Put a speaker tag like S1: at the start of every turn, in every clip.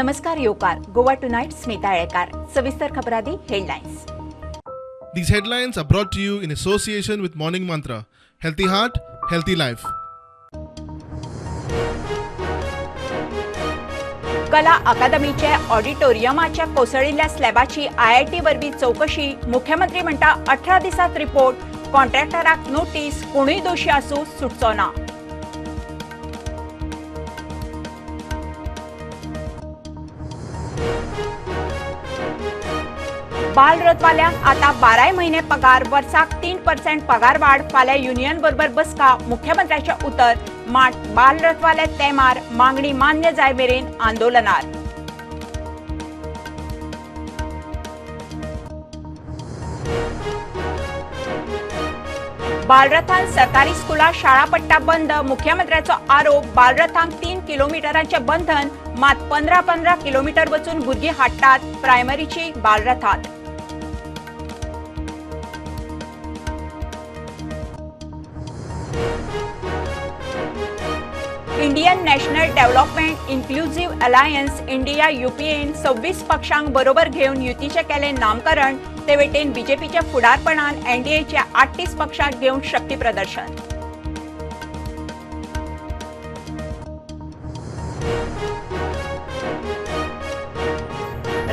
S1: नमस्कार येवकार गोवा टुनायट स्मिता येळकार. सविस्तर खबरादी headlines.
S2: These headlines are brought to you in association with Morning Mantra. Healthy heart, healthy life.
S1: कला अकादमीचे ऑडिटोरियमाच्या कोसळिल्ल्या स्लॅबाची IIT वरवीं चवकशी. मुख्यमंत्री म्हणटा 18 दिसांत रिपोर्ट, कॉन्ट्रॅक्टराक नोटीस, कोणूय दोशी आसूं सुटचो ना. बालरथवाल्यांक आतां 12 म्हयने पगार, वर्साक 3% पगार वाड. फाल्यां युनियन बरोबर बसका, मुख्यमंत्र्याचें उतर. मात बालरथवाले तेमार मागणी मान्य जाय मेरेन आंदोलनार. बालरथान सरकारी स्कुलां शाळा पडटा बंद, मुख्यमंत्र्याचो आरोप. बालरथांक 3 किलोमिटरांचें बंधन, मात 15-15 किलोमीटर वचून भुरगीं हाडटात प्रायमरीची बालरथात. Indian National Development Inclusive Alliance India यूपीएन 26 पक्षांक बरोबर घेवन युतीचें केलें नामकरण. ते वटेन बीजेपीच्या फुडारपणान एनडीएच्या 38 पक्षांक घेवन शक्ती प्रदर्शन.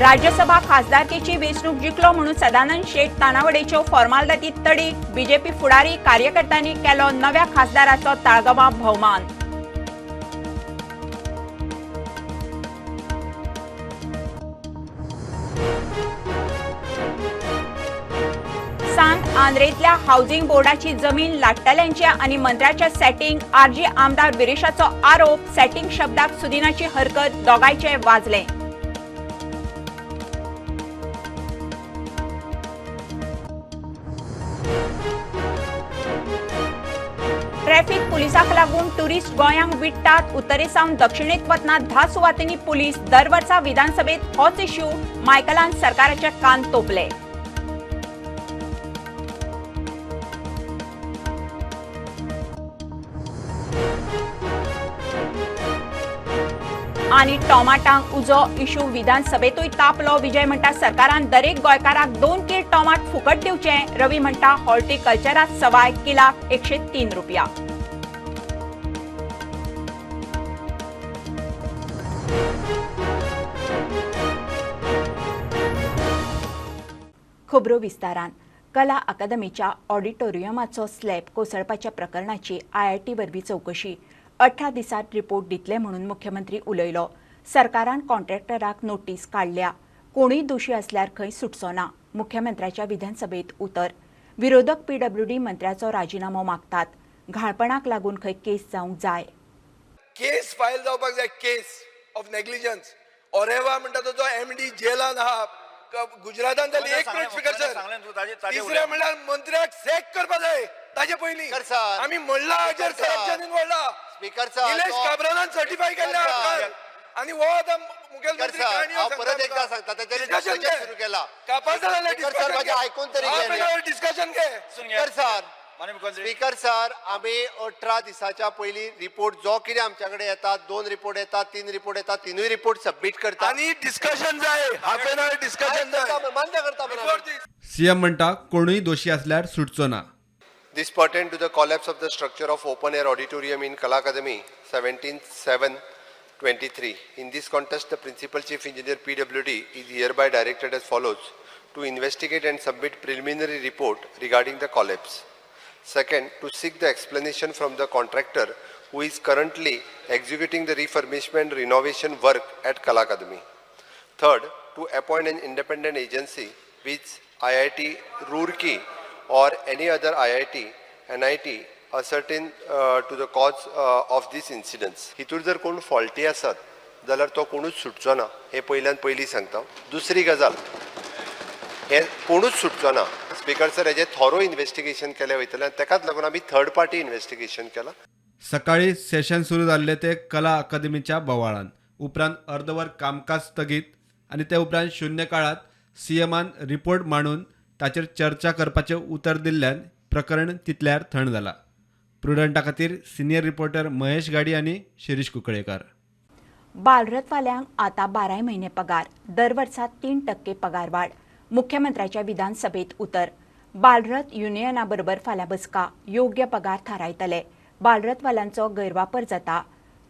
S1: राज्यसभा खासदारकीची वेंचणूक जिखलो म्हणून सदानंद शेट तानावडेच्यो फॉर्मालदादी तडीक. बीजेपी फुडारी कार्यकर्त्यांनी केलो नव्या खासदाराचो ताळगांवां भोवमान. सांत आंद्रेंतल्या हावसिंग बोर्डाची जमीन लाट्टल्यांच्या आनी मंत्र्याच्या सेटिंग. आरजी आमदार विरेशाचो आरोप. सेटिंग शब्दाक सुदिनाची हरकत, दोगांयचें वाजलें. ट्रॅफिक पुलिसांक लागून टुरिस्ट गोंयांक विट्टात. उत्तरेसावन दक्षिणेत वतना 10 सुवातींनी पुलीस. दर वर्सा विधानसभेत होच इश्यू, मायकलान सरकाराचे कान तोपले. आनी टोमाटांक उजो इशू विधानसभेतूय तापलो. विजय म्हणटा सरकारान दरेक गोंयकाराक 2 कील टोमाट फुकट दिवचें. रवी म्हणटा हॉर्टिकल्चरात सवाय किलाक 103 रुपया. खबरो विस्तारान. कला अकादमीच्या ऑडिटोरियमाचो स्लॅब कोसळपाच्या प्रकरणाची आयआयटी वरवीं चवकशी. 18 दिसांत रिपोर्ट दितले म्हणून मुख्यमंत्री उलयलो. सरकारान कॉन्ट्रॅक्टराक नोटीस काडल्या, कोणूय दोशी आसल्यार खंय सुटचो ना, मुख्यमंत्र्याच्या विधानसभेत उतर. विरोधक पीडब्ल्यूडी मंत्र्याचो राजिनामो मागतात. घाळपणाक लागून खंय केस जावंक जाय,
S3: केस फायल जावपाक जाय, केस ऑफ नेग्लिजन्स. ओरेवा म्हणटा तो जो एमडी जेलान आहा, गुजरातान जाली. एक मिनिट स्पीकर सर, तिसरें म्हणल्यार मंत्र्याक सॅक करपाक जाय ताजे पयलीं. आमी म्हणला हाजेर करप्शन इन्वॉल्व. निलेश काब्रालान सर्टिफाय केल्लें आनी हो आतां मुखेलमंत्री
S4: हांव परत एकदा सांगता, ताचेर डिस्कशन सुरू केला. आयकून तरी
S3: डिस्कशन घे.
S4: स्पीकर सर, आमी 18 दिसाच्या पयलीं रिपोर्ट जो कितें आमच्या कडेन येता, 2 रिपोर्ट येता, 3 रिपोर्ट येता, 3 रिपोर्ट सबमीट करता
S3: आनी डिस्कशन जाय, हाफ एन our discussion जाय,
S4: मान्य करता.
S5: सीएम म्हणटा कोणूय दोशी आसल्यार सुटचो ना.
S4: This pertained to the collapse of the structure of open air auditorium in Kala Academy 17/7/23. In this context, the Principal Chief Engineer PWD is hereby directed as follows: to investigate and submit preliminary report regarding the collapse. Second, to seek the explanation from the contractor who is currently executing the refurbishment renovation work at Kala Academy. Third, to appoint an independent agency which IIT Roorkee or any other IIT, NIT ascertain to the cause of these incidents. हितूर जर कोण faulty आसत जाल्यार तो कोणूच सुटचो ना, हे पयल्यान पयलीं सांगता. दुसरी गजाल, हे कोणूच सुटचो ना. स्पीकर सर, हेजें थोरो इन्वेस्टिगेशन केलें वयतलें आनी तेकाच लागून आमी थर्ड पार्टी इन्वेस्टिगेशन केलां.
S5: सकाळी सेशन सुरू जाल्लें ते कला अकादमीच्या बोवाळान. उपरांत अर्दवर कामकाज स्थगीत आनी ते उपरांत शून्य काळांत सीएमान रिपोर्ट मांडून ताचेर चर्चा करपाचें उतर दिल्ल्यान प्रकरण तितल्यार थंड जाला. प्रुडंटा खातीर सिनियर रिपोर्टर महेश गाडी आनी शिरीष कुंकळेकर.
S1: बालरथवाल्यांक आतां 12 म्हयने पगार, दर वर्सा 3% पगार वाड, मुख्यमंत्र्याच्या विधानसभेत उतर. बालरथ युनियना बरोबर फाल्यां बसका, योग्य पगार थारायतले. बालरथवाल्यांचो गैरवापर जाता,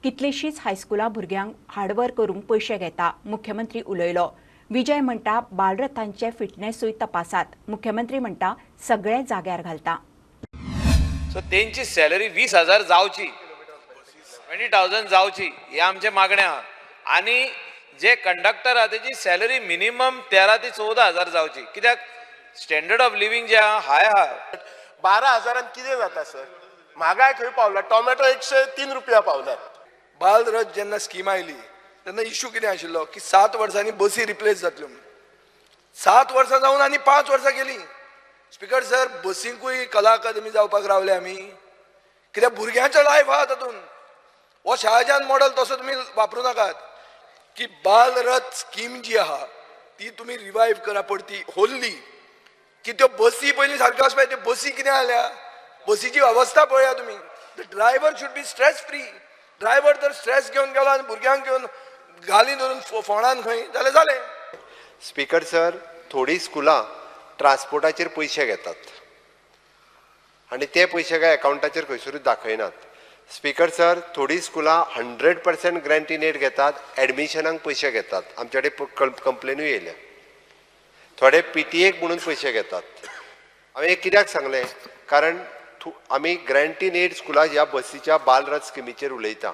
S1: कितलीशींच हायस्कुलां भुरग्यांक हार्डवर्क करूंक पयशे घेता, मुख्यमंत्री उलयलो. विजय म्हणटा बालरथांचे फिटनेसूय तपासात, मुख्यमंत्री म्हणटा सगळे जाग्यार घालता.
S6: सो तेंची सॅलरी 20,000 जावची, 20,000 जावची हे आमचे मागणे आहा. आनी जे कंडक्टर आहा तेजी सॅलरी मिनिमम 13 ते 14,000 जावची, कित्याक स्टँडर्ड ऑफ लिव्हिंग जे आहा हाय आहा.
S7: 12,000 कितें जाता सर? म्हागाय खंय पावला? टोमॅटो 103 रुपया पावला.
S3: बालरथ जेन्ना स्कीम आयली तेन्ना इशू कितें आशिल्लो की 7 वर्सांनी बसी रिप्लेस जातल्यो म्हणून. 7 वर्सां जावन आनी 5 वर्सां गेली. स्पीकर सर, बसींकूय कला अकादमी जावपाक रावले आमी, कित्याक भुरग्यांचो लायफ आहा तातूंत. हो शाहजहान मॉडल तसो तुमी वापरूं नाकात की बालरथ स्कीम जी आहा ती तुमी रिवायव करा परती होल्ली, की त्यो बसी पयलीं सारक्यो आसपाक. त्यो बसी कितें जाल्या, बसीची अवस्था पळया तुमी. The driver should be stress free. Driver जर स्ट्रेस घेवन गेलो आनी भुरग्यांक घेवन घाली धरून फोंडान खंय जाल्यार जालें.
S4: स्पीकर सर, थोडीं स्कुलां ट्रान्सपोर्टाचेर पयशे घेतात आनी ते पयशे काय अकावंटाचेर खंयसरूच दाखयनात. स्पीकर सर, थोडीं स्कुलां 100% ग्रँट इन एड घेतात, एडमिशनाक पयशे घेतात. आमचे कडेन कंप्लेनूय येयल्या. थोडे PTA म्हणून पयशे घेतात. हांवें कित्याक सांगलें, कारण आमी ग्रँट इन एड स्कुलां ह्या बसीच्या बालरथ स्किमीचेर उलयता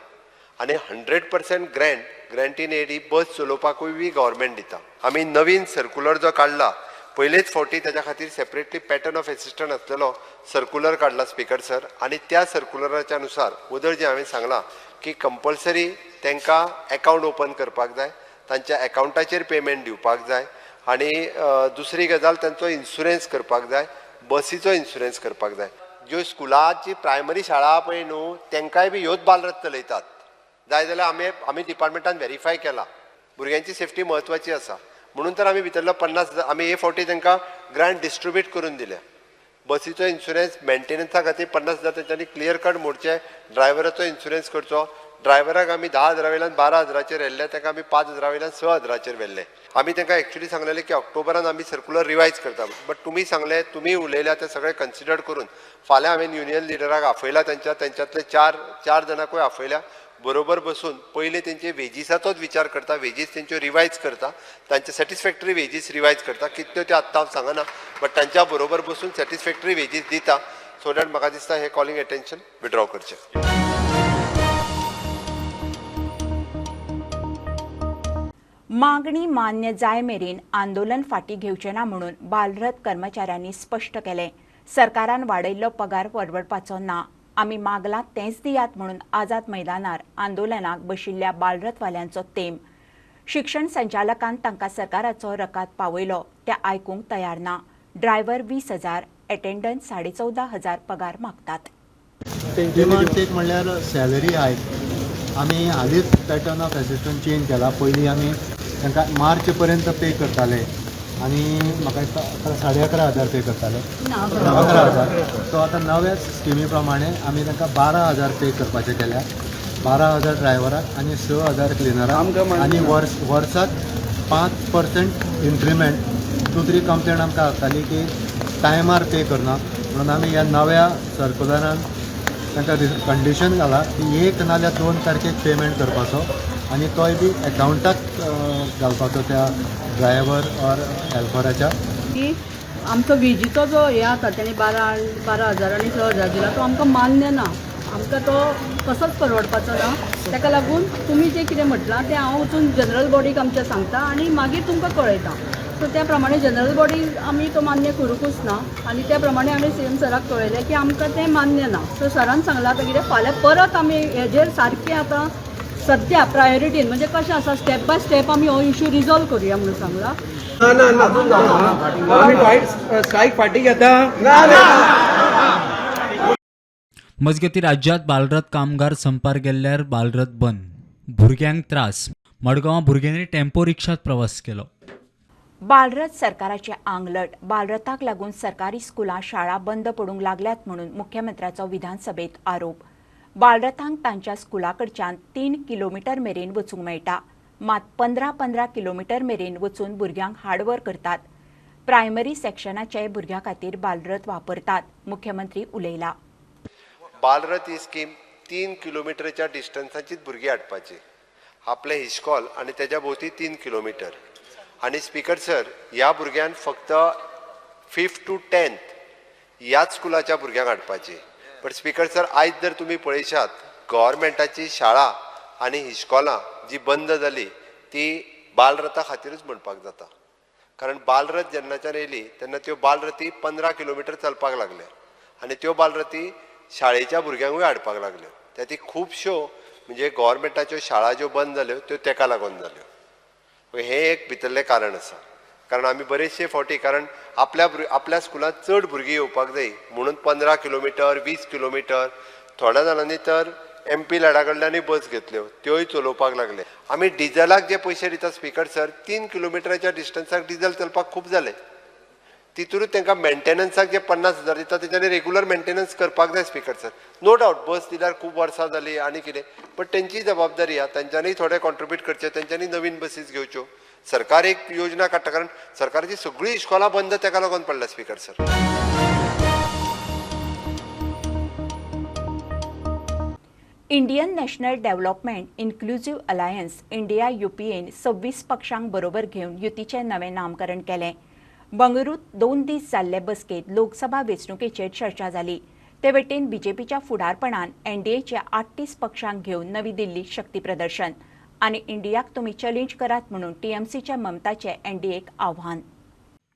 S4: आनी 100% ग्रँट इन एड ही बस चलोवपाकूय बी गव्हर्मेंट दिता. आमी नवीन सर्कुलर जो काडला पयलेच फावटी ताच्या खातीर सेपरेटली पॅटर्न ऑफ एसिस्टंट आसलेलो सर्कुलर काडला स्पीकर सर. आनी त्या सर्कुलराच्या नुसार वदळ जें हांवें सांगलां की कंपल्सरी तांकां एकावंट ओपन करपाक जाय, तांच्या एकावंटाचेर पेमेंट दिवपाक जाय आनी दुसरी गजाल तांचो इन्शुरन्स करपाक जाय, बसीचो इन्शुरन्स करपाक जाय. ज्यो स्कुलाची प्रायमरी शाळा पळय न्हू तांकांय बी ह्योच बालरथ चलयतात. जाय जाल्यार आमी डिपार्टमेंटान व्हेरीफाय केला. भुरग्यांची सेफ्टी म्हत्वाची आसा म्हणून तर आमी भितरलो 50,000 आमी हे फावटी तांकां ग्रांट डिस्ट्रिब्यूट करून दिल्या. बसीचो इन्शुरन्स मेंटेनन्सा खातीर 50,000 तेंच्यांनी क्लियर कट मोडचे, ड्रायव्हराचो इन्शुरन्स करचो. ड्रायव्हराक आमी 10,000 वयल्यान 12,000 व्हेल्ले, ताका आमी 5,000 वयल्यान 6,000 व्हेल्ले. आमी तांकां एक्चुली सांगलेलें की ऑक्टोबरान आमी सर्कुलर रिवायज करता, बट तुमी सांगलें, तुमी उलयल्या तें सगळें कन्सिडर करून फाल्यां हांवें युनियन लिडराक आपयला, तेंच्यांतले चार जाणांकूय आपयल्या. बरोबर बसून पयलीं तेंचे वेजीसाचोच विचार करता, वेजीस तेंच्यो रिवायज करता, तांचे सॅटिस्फॅक्टरी वेजीस रिवायज करता. कितल्यो त्यो आत्तां हांव सांगना, बट तांच्या बरोबर बसून सॅटिस्फॅक्टरी वेजीस दिता. सो that म्हाका दिसता हें कॉलिंग एटेन्शन विड्रॉ करचें.
S1: मागणी मान्य जाय मेरेन आंदोलन फाटीं घेवचें ना म्हणून बालरथ कर्मचाऱ्यांनी स्पश्ट केलें. सरकारान वाडयल्लो पगार परवडपाचो ना, आमी मागलां तेंच दियात म्हणून आझाद मैदानार आंदोलनाक बशिल्ल्या बालरथवाल्यांचो तेम. शिक्षण संचालकान तांकां सरकाराचो रकाद पावयलो, ते आयकूंक तयार ना. ड्रायव्हर 20,000, एटेंडंट 14,500 पगार मागतात.
S8: डिमांड एक म्हणल्यार सॅलरी हायक. आमी हालींच पॅटर्न ऑफ एसिस्टंट चेंज केला. पयलीं आमी तांकां मार्च पर्यंत पे करताले आनी म्हाका दिसता 11,500 पे करताले, 11,000. सो आतां नव्या स्किमी प्रमाणे आमी तांकां 12,000 पे करपाचे केल्या. 12,000 ड्रायव्हराक आनी 6,000 क्लिनराक आनी वर्साक 5% इन्क्रिमेंट. दुसरी कंप्लेन आमकां आसताली की टायमार पे करना म्हणून आमी ह्या नव्या सर्कुलरान तांकां कंडिशन घाला की 1 नाल्यार 2 तारखेक पेमेंट करपाचो आनी तोय बी एकावंटाक घालपाचो त्या ड्रायव्हर ऑर हेल्पराच्या.
S9: की आमचो विजीचो जो हे आसा तेणी 12,000 आनी 6,000 दिला तो आमकां मान्य ना, आमकां तो कसोच परवडपाचो ना. ताका लागून तुमी जें कितें म्हटलां तें हांव वचून जनरल बॉडीक आमच्या सांगता आनी मागीर तुमकां कळयता. सो त्या प्रमाणे जनरल बॉडी आमी तो मान्य करूंकूच ना आनी त्या प्रमाणे आमी सी एम सराक कळयलें की आमकां तें मान्य ना. सो सरान सांगलां आतां कितें फाल्यां परत आमी हेजेर सारकें आतां सद्या प्रायोरिटीन म्हणजे कशें आसा स्टेप बाय स्टेप आमी हो इशू रिजॉल्व करुया म्हणून सांगलां.
S10: ना ना आमी स्ट्रायक फाटीं घेता.
S11: मजगती राज्यात बालरथ कामगार संपार गेल्ल्यार बालरथ बंद, भुरग्यांक त्रास. मडगांवां भुरग्यांनी टेम्पो रिक्षात प्रवास केलो.
S1: बालरथ सरकाराचे आंगलट. बालरथाक लागून सरकारी स्कुलां शाळा बंद पडूंक लागल्यात म्हणून मुख्यमंत्र्याचो विधानसभेत आरोप. बालरथांक तांच्या स्कुला कडच्यान 3 किलोमीटर मेरेन वचूंक मेळटा, मात 15-15 किलोमीटर मेरेन वचून भुरग्यांक हाडव्हर करतात. प्रायमरी सेक्शनाचे भुरग्यां खातीर बालरथ वापरतात, मुख्यमंत्री उलयला.
S4: बालरथ ही स्कीम 3 किलोमिटरच्या डिस्टन्साचीच भुरगीं हाडपाची, आपलें इश्कॉल आनी तेज्या भोंवती 3 किलोमिटर. आनी स्पीकर सर, ह्या भुरग्यान फक्त 5th to 10th ह्याच स्कुलाच्या भुरग्यांक हाडपाची. बट स्पीकर सर, आयज जर तुमी पळयशात, गव्हर्मेंटाची शाळा आनी इश्कॉलां जी बंद जाली ती बालरथा खातीरूच म्हणपाक जाता. कारण बालरथ जेन्नाच्यान येयली तेन्ना त्यो बालरथी 15 किलोमिटर चलपाक लागले आनी त्यो बालरथी शाळेच्या भुरग्यांकूय हाडपाक लागल्यो. त्या ती खुबश्यो म्हणजे गव्हर्मेंटाच्यो शाळा ज्यो बंद जाल्यो त्यो तेका लागून जाल्यो. हें एक भितरलें कारण आसा. कारण आमी बरेचशे फावटी, कारण आपल्या स्कुलांत चड भुरगीं येवपाक जाय म्हणून 15 किलोमिटर 20 किलोमिटर, थोड्या जाणांनी तर MP लाडा कडल्यानूय बस घेतल्यो, त्योय चलोवपाक लागले. आमी डिझलाक जे पयशे दिता स्पीकर सर, 3 किलोमिटराच्या डिस्टन्साक डिझल चलपाक खूब जालें. तितूनच तांकां मेंटेनन्साक जे 50,000 दिता तेंच्यांनी रेगुलर मेंटेनन्स करपाक जाय स्पीकर सर. नो डावट बस दिल्यार खूब वर्सां जालीं आनी कितें, बट तेंची जबाबदारी आहा, तेंच्यांनी थोडें कॉन्ट्रिब्यूट करचें, तेंच्यांनी नवीन बसीस घेवच्यो. सरकार एक योजना काडटा, कारण सरकाराची सगळीं इश्कोलां बंद तेका लागून पडल्या speaker sir.
S1: Indian National Development Inclusive Alliance India यूपीएन 26 पक्षांक बरोबर घेवन युतीचें नवें नामकरण केलें. बंगळुरूंत 2 दीस जाल्ले बसकेंत लोकसभा वेंचणुकेचेर चर्चा जाली. ते वटेन बीजेपीच्या फुडारपणान एनडीएच्या 38 पक्षांक घेवन नवी दिल्लीक शक्ती प्रदर्शन आनी इंडियाक तुमी चॅलेंज करात म्हणून टीएमसीच्या ममताचें एनडीएक आव्हान.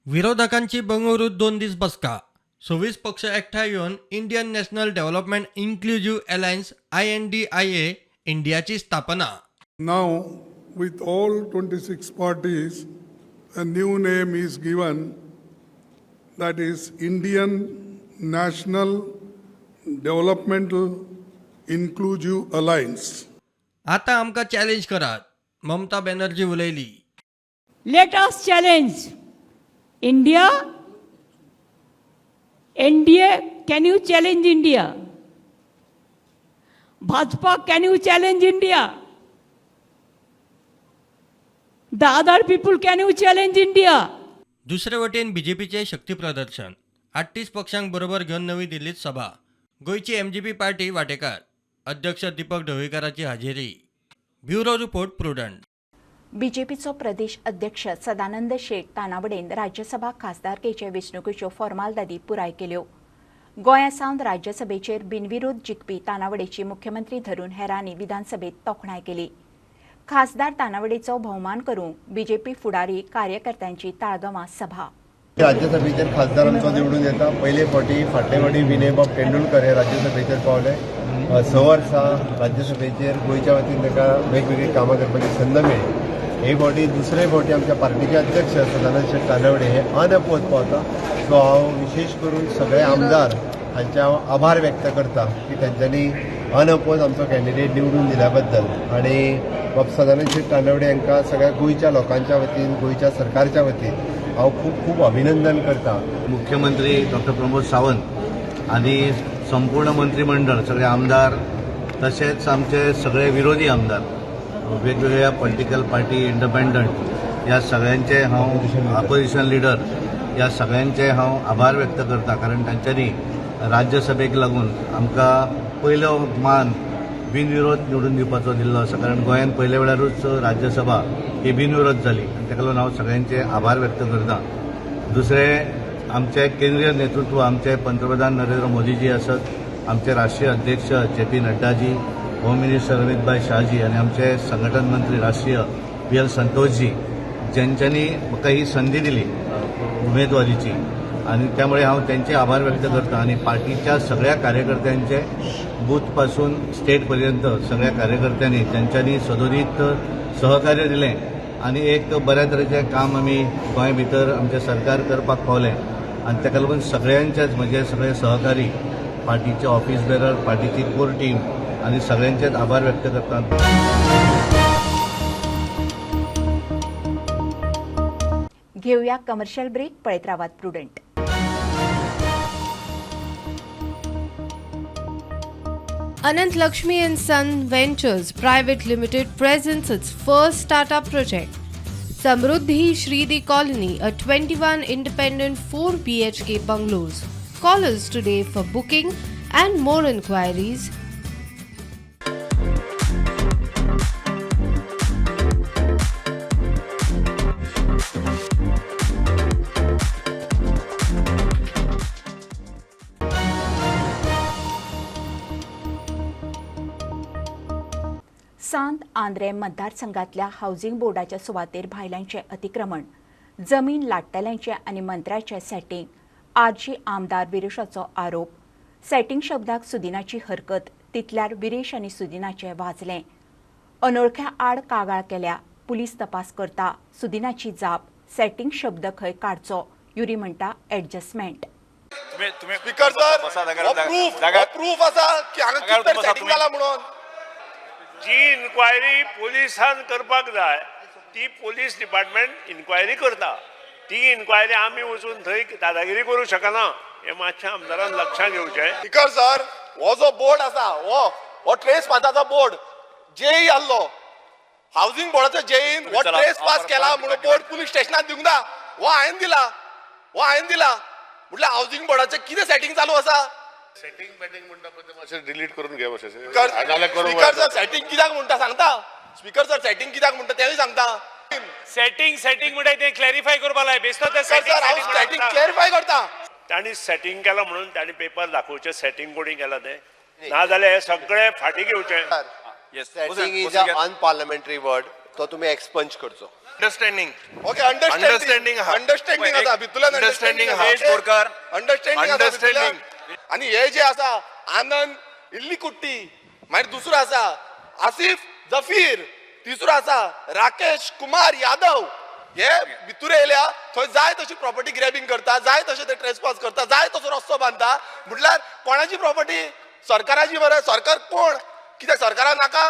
S12: विरोधकांची बंगळुरूंत 2 दीस बसका. 26 पक्ष एकठांय येवन Indian National Development Inclusive Alliance INDIA इंडियाची स्थापना.
S13: Now with all 26 parties a new name is given, that is Indian National Developmental Inclusive Alliance.
S12: आता आमकां चॅलेंज करात, ममता बॅनर्जी उलयली.
S9: Let us challenge India. NDA, can you challenge India? Bhajpa, can you challenge India? The other people, can you challenge India?
S12: दुसरे वटेन बीजेपीचे शक्ती प्रदर्शन. 38 पक्षांक बरोबर घेवन नवी दिल्लीत सभा. गोंयची MGP party वाटेकार. अध्यक्ष Deepak ढवळीकाराची हाजेरी. Bureau report, Prudent.
S1: बीजेपीचो Pradesh अध्यक्ष सदानंद शेट तानावडेन राज्यसभा खासदारकेचे वेंचणुकेच्यो फॉर्मालदादी पुराय केल्यो. गोंया सावन राज्यसभेचेर बिनविरोध जिखपी तानावडेची मुख्यमंत्री धरून हेरांनी विधानसभेत तोखणाय केली. खासदार तानावडेचो भोवमान करूंक बीजेपी फुडारी कार्यकर्त्यांची ताळगांवां सभा.
S4: राज्यसभेचेर खासदार आमचो निवडून येता. पयले फावटी फाटले फावटी विनयबाब तेंडुलकर हे राज्यसभेचेर पावले. 6 वर्सां राज्यसभेचेर गोंयच्या वतीन ताका वेगवेगळीं कामां करपाची संद मेळ्ळी. हे फावटी दुसरे फावटी आमच्या पार्टीचे अध्यक्ष सदानंद शेट तानावडे हे अनअपोज पावता. सो हांव विशेश करून सगळे आमदार हांचे हांव आभार व्यक्त करता की तांच्यांनी अनअपोज आमचो कॅन्डिडेट निवडून दिल्या बद्दल. आनी बाब सदानंद शेट तानावडे हांकां सगळ्या गोंयच्या लोकांच्या वतीन, गोंयच्या सरकारच्या वतीन हांव खूब खूब अभिनंदन करता.
S14: मुख्यमंत्री डॉक्टर प्रमोद सावंत आनी संपूर्ण मंत्रिमंडळ, सगळे आमदार, तशेंच आमचे सगळे विरोधी आमदार, वेगवेगळ्या पॉलिटिकल पार्टी, इंडिपेंडंट, ह्या सगळ्यांचे हांव अपोजिशन लिडर ह्या सगळ्यांचे हांव आभार व्यक्त करता. कारण तांच्यांनी राज्यसभेक लागून आमकां पयलो मान बिनविरोध निवडून दिवपाचो दिल्लो आसा. कारण गोंयांत पयल्या वेळारूच राज्यसभा ही बिनविरोध जाली आनी ताका लागून हांव सगळ्यांचे आभार व्यक्त करता. दुसरें, आमचे केंद्रीय नेतृत्व, आमचे पंतप्रधान नरेंद्र मोदीजी आसत, आमचे राष्ट्रीय अध्यक्ष JP नड्डाजी, होम मिनिस्टर अमितभाई शाहजी आनी आमचे संघटन मंत्री राष्ट्रीय BL संतोषजी, ज्यांच्यांनी म्हाका ही संदी दिली उमेदवारीची आनी त्यामुळे हांव त्यांचे आभार व्यक्त करता. आनी पार्टीच्या सगळ्या कार्यकर्त्यांचे बूथ पासून स्टेट पर्यंत सगळ्या कार्यकर्त्यांनी त्यांच्यांनी सदोदीत सहकार्य दिलें आनी एक बऱ्या तरेचें काम आमी गोंय भितर आमचें सरकार करपाक पावलें. आनी ताका लागून सगळ्यांचेच म्हजे सगळे सहकारी, पार्टीचे ऑफिस बेरर, पार्टीची कोर टीम आनी सगळ्यांचेच आभार व्यक्त करता.
S1: घेऊया कमर्शियल ब्रेक. पळयत रावात Prudent.
S15: Anant Lakshmi and Son Ventures Private Limited presents its first startup project, Samruddhi Shridi Colony, a 21 independent 4 BHK bungalows. Call us today for booking and more inquiries.
S1: Sant Andre मतदारसंघातल्या housing बोर्डाच्या सुवातेर भायल्यांचें अतिक्रमण, जमीन लाट्टल्यांचें आनी मंत्र्याचें setting, RG आमदार विरेशाचो आरोप. Setting शब्दाक सुदिनाची हरकत, तितल्यार विरेश आनी सुदिनाचें वाजलें. अनोळख्या आड कागाळ केल्या, पुलीस तपास करता, सुदिनाची जाप. सेटिंग शब्द खंय काडचो, युरी म्हणटा ऍडजस्टमेंट.
S7: स्पीकर सर, प्रूफ आसा की हांगा कितें सेटिंग जाला म्हणून.
S16: जी इन्क्वायरी पोलिसान करपाक जाय ती पोलीस डिपार्टमेंट इन्क्वायरी करता. ती इन्क्वायरी आमी वचून थंय दादागिरी करूं शकना, हें मातशें आमदारान लक्षांत घेवचें.
S7: स्पीकर सर, हो जो बोर्ड आसा हो ट्रेस पासाचो बोर्ड जेई आहलो, हावजींग बोर्डाचो जेईन हो ट्रेस पास केला म्हणून बोर्ड पुलीस स्टेशनात दिवंक ना, हो हांवें दिला, हो हांवें दिला. म्हटल्यार हावजींग बोर्डाचें कितें सेटिंग चालू आसा?
S17: सेटिंग बॅटिंग म्हणटा पळय तें मातशें डिलीट करून घे मातशें.
S7: स्पीकर सर, सेटिंग कित्याक म्हणटा सांगता? स्पीकर सर, सेटिंग कित्याक म्हणटा तेंय सांगता.
S6: सेटिंग सेटिंग म्हणटा तें क्लॅरिफाय करपा लाय. बेश्टो तें
S7: सेटिंग क्लॅरिफाय करता.
S16: तांणी सेटिंग केलां म्हणून तांणी पेपर दाखोवचें सेटिंग कोणी केलां तें, नाजाल्यार हें सगळें फाटीं घेवचें.
S4: Setting is a unparliamentary word, तो तुमी एक्सपंज करचो.
S3: अंडरस्टँडिंग,
S7: ओके, अंडरस्टँडिंग, अंडरस्टँडिंग आसा भितूल्यान. Understanding
S3: Borkar,
S7: understanding, understanding. आनी हे जे आसा आनंद इल्लीकुट्टी, मागीर दुसरो आसा आसिफ जफीर, तिसरो आसा राकेश कुमार यादव, हे भितूर येयल्या थंय जाय तशी प्रॉपर्टी ग्रॅबिंग करता, जाय तशें ते ट्रेसपास करता, जाय तसो रस्तो बांदता. म्हटल्यार कोणाची प्रॉपर्टी? सरकाराची मरे. सरकार कोण? कित्याक सरकाराक नाका?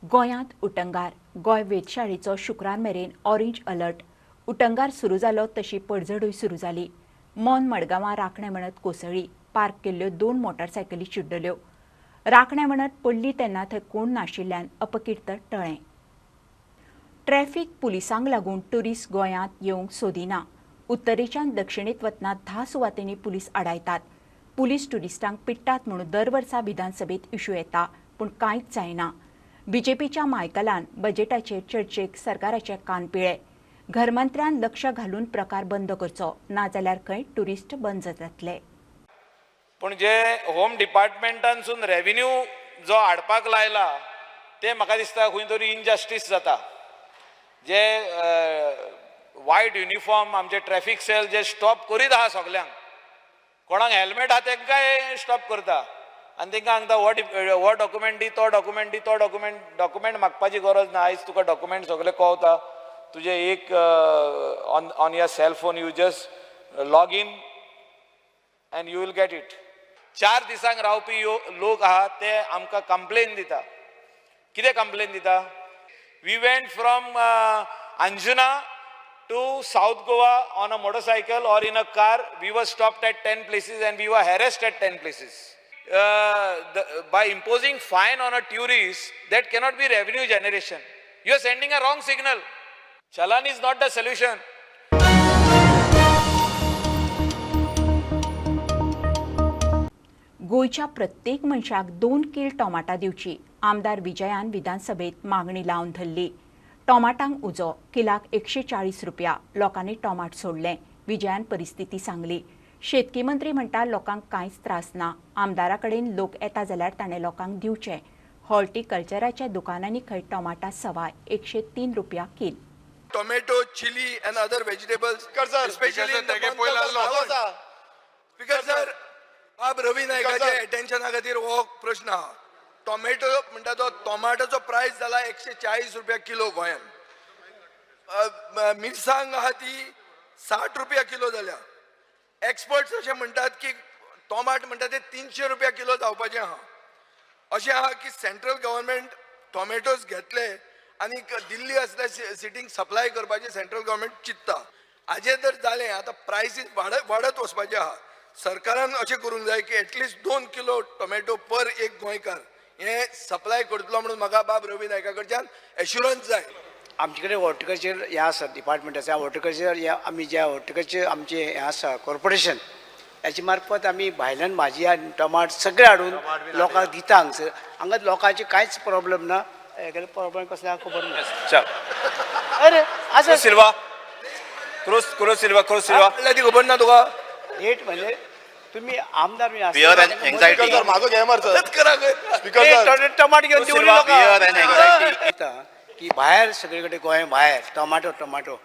S1: गोंयांत उटंगार. गोंय वेधशाळेचो शुक्रार मेरेन ऑरेंज अलर्ट. उटंगार सुरू जालो तशी पडझडूय सुरू जाली. मॉन मडगांवां राखणे म्हणत कोसळ्ळी. पार्क केल्ल्यो 2 मोटारसायकली चिड्डल्यो. राखणे म्हणत पडली तेन्ना थंय कोण नाशिल्ल्यान अपकीर्त टळ्ळें. ट्रॅफिक पुलिसांक लागून ट्युरिस्ट गोंयांत येवंक सोदिना. उत्तरेच्यान दक्षिणेत वतना 10 सुवातेंनी पुलीस आडायतात. पुलीस ट्युरिस्टांक पिट्टात म्हणून दर वर्सा विधानसभेत इश्यू येता, पूण कांयच जायना. बीजेपीच्या मायकलान बजेटाचेर चर्चेक सरकाराचे कान पिळे. घरमंत्र्यान लक्ष घालून प्रकार बंद करचो, नाजाल्यार खंय ट्युरिस्ट बंद जातले.
S6: पूण जे होम डिपार्टमेंटानसून रेव्हेन्यू जो हाडपाक लायला ते म्हाका दिसता खंय तरी इनजस्टीस जाता. जे वायट युनिफॉर्म आमचे ट्रॅफिक सेल जे स्टॉप करीत आहा सगल्यांक, कोणाक हेल्मेट आहा तेंकांय स्टॉप करता आनी तेंकां सांगता हो डॉक्युमेंट दी, तो डॉक्युमेंट दी, तो डॉक्युमेंट. डॉक्युमेंट मागपाची गरज ना. आयज तुका डॉक्युमेंट सगळे कळता. तुजें एक on your cell phone you just log in and you will get it. 4 दिसांक रावपी लोक आहा ते आमकां कंप्लेन दिता. कितें कंप्लेन दिता? We went from Anjuna to South Goa on a motorcycle or in a car. We were stopped at 10 places and we were harassed at 10 places. By imposing fine on a tourist, that cannot be revenue generation. You are sending a wrong signal. Challan is not the solution.
S1: गोंयच्या प्रत्येक मनशाक 2 कील टोमाटां दिवची, आमदार विजयान विधानसभेत मागणी लावन धरली. टोमाटांक उजो, किलाक 140 रुपया. लोकांनी टोमाट सोडलें. विजयान परिस्थिती सांगली. शेतकी मंत्री म्हणटा लोकांक कांयच त्रास ना. आमदारा कडेन लोक येता जाल्यार ताणें लोकांक दिवचे. हॉर्टिकल्चराच्या दुकानांनी खंय टोमाटां सवाय 103 रुपया कील.
S3: Tomato, chilli and other vegetables, especially in the speaker sir, बाब रवी नायकाच्या एटेन्शना खातीर हो प्रश्न आहा. टोमॅटो म्हणटा तो टोमाटोचो प्रायस जाला 140 रुपया किलो गोंयांत. मिरसांग आहा ती 60 रुपया किलो जाल्या. एक्सपर्ट्स अशें म्हणटात की टोमाट म्हणटा ते 300 रुपया किलो जावपाचें आहा. अशें आहा की सेंट्रल गव्हर्मेंट टोमॅटोज घेतले आनी दिल्ली असल्या सिटींक सप्लाय करपाचें सेंट्रल गव्हर्मेंट चिंत्ता. हाजें जर जालें आतां प्रायसीस वाडत वचपाचे आहा. सरकारान अशें करूंक जाय की एटलिस्ट 2 किलो टोमॅटो पर एक गोंयकार हें सप्लाय करतलो म्हणून म्हाका बाब रवी नायका कडच्यान एश्युरन्स जाय.
S18: आमचे कडेन हॉर्टिकल्चर हें आसा, डिपार्टमेंट आसा हॉर्टिकल्चर. हें आमी जे हॉर्टिकल्चर आमचें हें आसा कॉर्पोरेशन, हेचे मार्फत आमी भायल्यान भाजी आनी टमाट सगळें हाडून लोकांक दिता. हांगसर हांगा लोकांचे कांयच प्रॉब्लम ना. हेगेले प्रॉब्लम कसले आहा खबर ना. अरे आसा
S6: सिल्वा, क्रूज सिल्वा, क्रूज सिल्वा
S3: ती खबर ना तुका.
S18: रेट म्हणजे तुम्ही आमदार टमाट घेवन की भायर सगळे कडेन गोंय भायर टमाटो टमाटो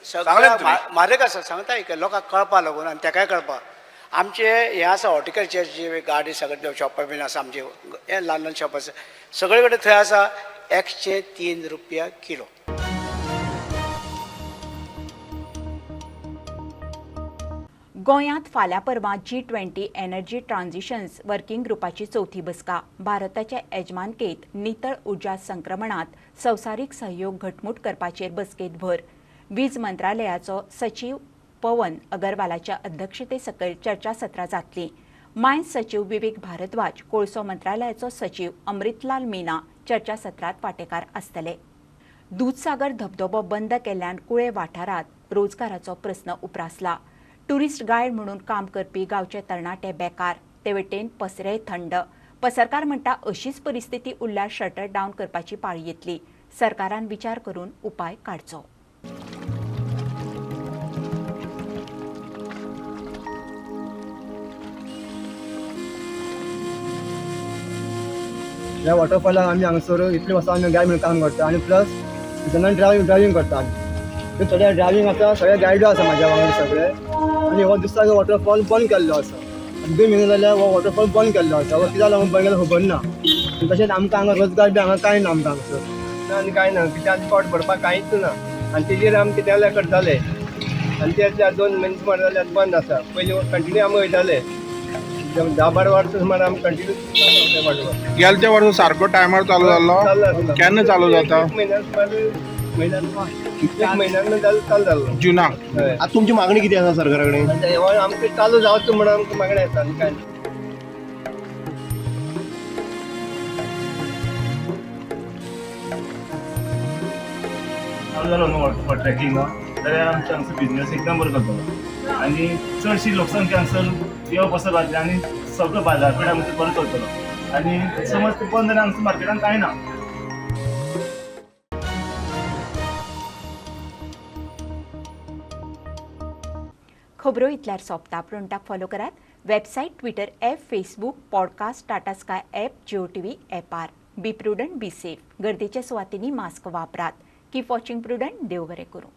S18: सगळें म्हारग आसा. सांगता की लोकांक कळपा लागून आनी तेकाय कळपा. आमचे हें आसा हॉर्टिकल्चरची गाडी सगळे शॉपां बीन आसा आमचे, हें ल्हान ल्हान शॉप आसा सगळे कडेन. थंय आसा 103 रुपया किलो.
S1: गोंयांत फाल्यां परवां G20 energy transitions working ग्रुपाची चवथी बसका. भारताच्या येजमानकेंत नितळ उर्जा संक्रमणांत संवसारीक सहयोग घटमूट करपाचेर बसकेंत भर. वीज मंत्रालयाचो सचीव पवन अगरवालाच्या अध्यक्षते सकयल चर्चासत्रां जातलीं. मायन्स सचीव विवेक भारद्वाज, कोळसो मंत्रालयाचो सचीव अमृतलाल मीना चर्चासत्रांत वांटेकार आसतले. दूदसागर धबधबो बंद केल्ल्यान कुळे वाठारांत रोजगाराचो प्रस्न उप्रासला. टुरिस्ट गायड म्हणून काम करपी गांवचे तरणाटे बेकार, ते वटेन पसरेय थंड. पसरकार म्हणटा अशीच परिस्थिती उरल्यार शटर डावन करपाची पाळी येतली. सरकारान विचार करून उपाय काडचो.
S10: ह्या वॉटरफॉलाक आमी हांगासर इतले वर्सां आमी गायड म्हणून काम करता आनी प्लस सिजनान ड्रायव्हिंग करता आमी. सगळे ड्रायव्हिंग आसा, सगळे गायडू आसा म्हाज्या वांगडा सगळे. आनी हो दुसरो वॉटरफॉल बंद केल्लो आसा, 2 म्हयने जाल्यार हो वॉटरफॉल बंद केल्लो आसा. हो कित्याक लागून बंद केलो खबर ना. तशेंच आमकां हांगा रोजगार बी हांगा कांय ना आमकां हांगासर आनी कांय ना. कित्याक आमचें पोट भरपाक कांयच ना आनी तेजेर आमी कितें करताले आनी ते 2 म्हयने सुमार जाल्यार बंद आसा. पयलीं कंटिन्यू आमी वयताले 10-12 वर्सां सुमार आमी कंटिन्यू.
S19: गेलच्या वर्सा सारको टायमार चालू जाल्लो, केन्ना चालू जाता?
S10: एक म्हयन्या सुमार, एक म्हयन्यान चालू जाल्लो
S19: जुनाक.
S10: आतां तुमची मागणी कितें आसा सरकारा कडेन? आमकां चालू जावचो म्हणून आमकां मागणी आसा आनी कांय.
S20: चालू जालो न्हू वॉटरफॉल ट्रॅकिंग जाल्यार आमचो हांगसर बिजनेस एकदम बरो चलतलो आनी चडशी लोकसंख्या हांगसर येवप वचप जातलें आनी सगळो बाजारपेठ आमचो बरो चलतलो. आनी समज ते बंद जाल्यार आमच्या मार्केटान कांय ना.
S1: खबरो इतल्यार सोंपता. प्रुडंटाक फॉलो करात. Website, Twitter app, Facebook, podcast, Tata Sky app, Jio TV ऍपार. Be prudent, be safe. गर्दीच्या सुवातींनी मास्क वापरात. Keep watching Prudent. देव बरें करूं.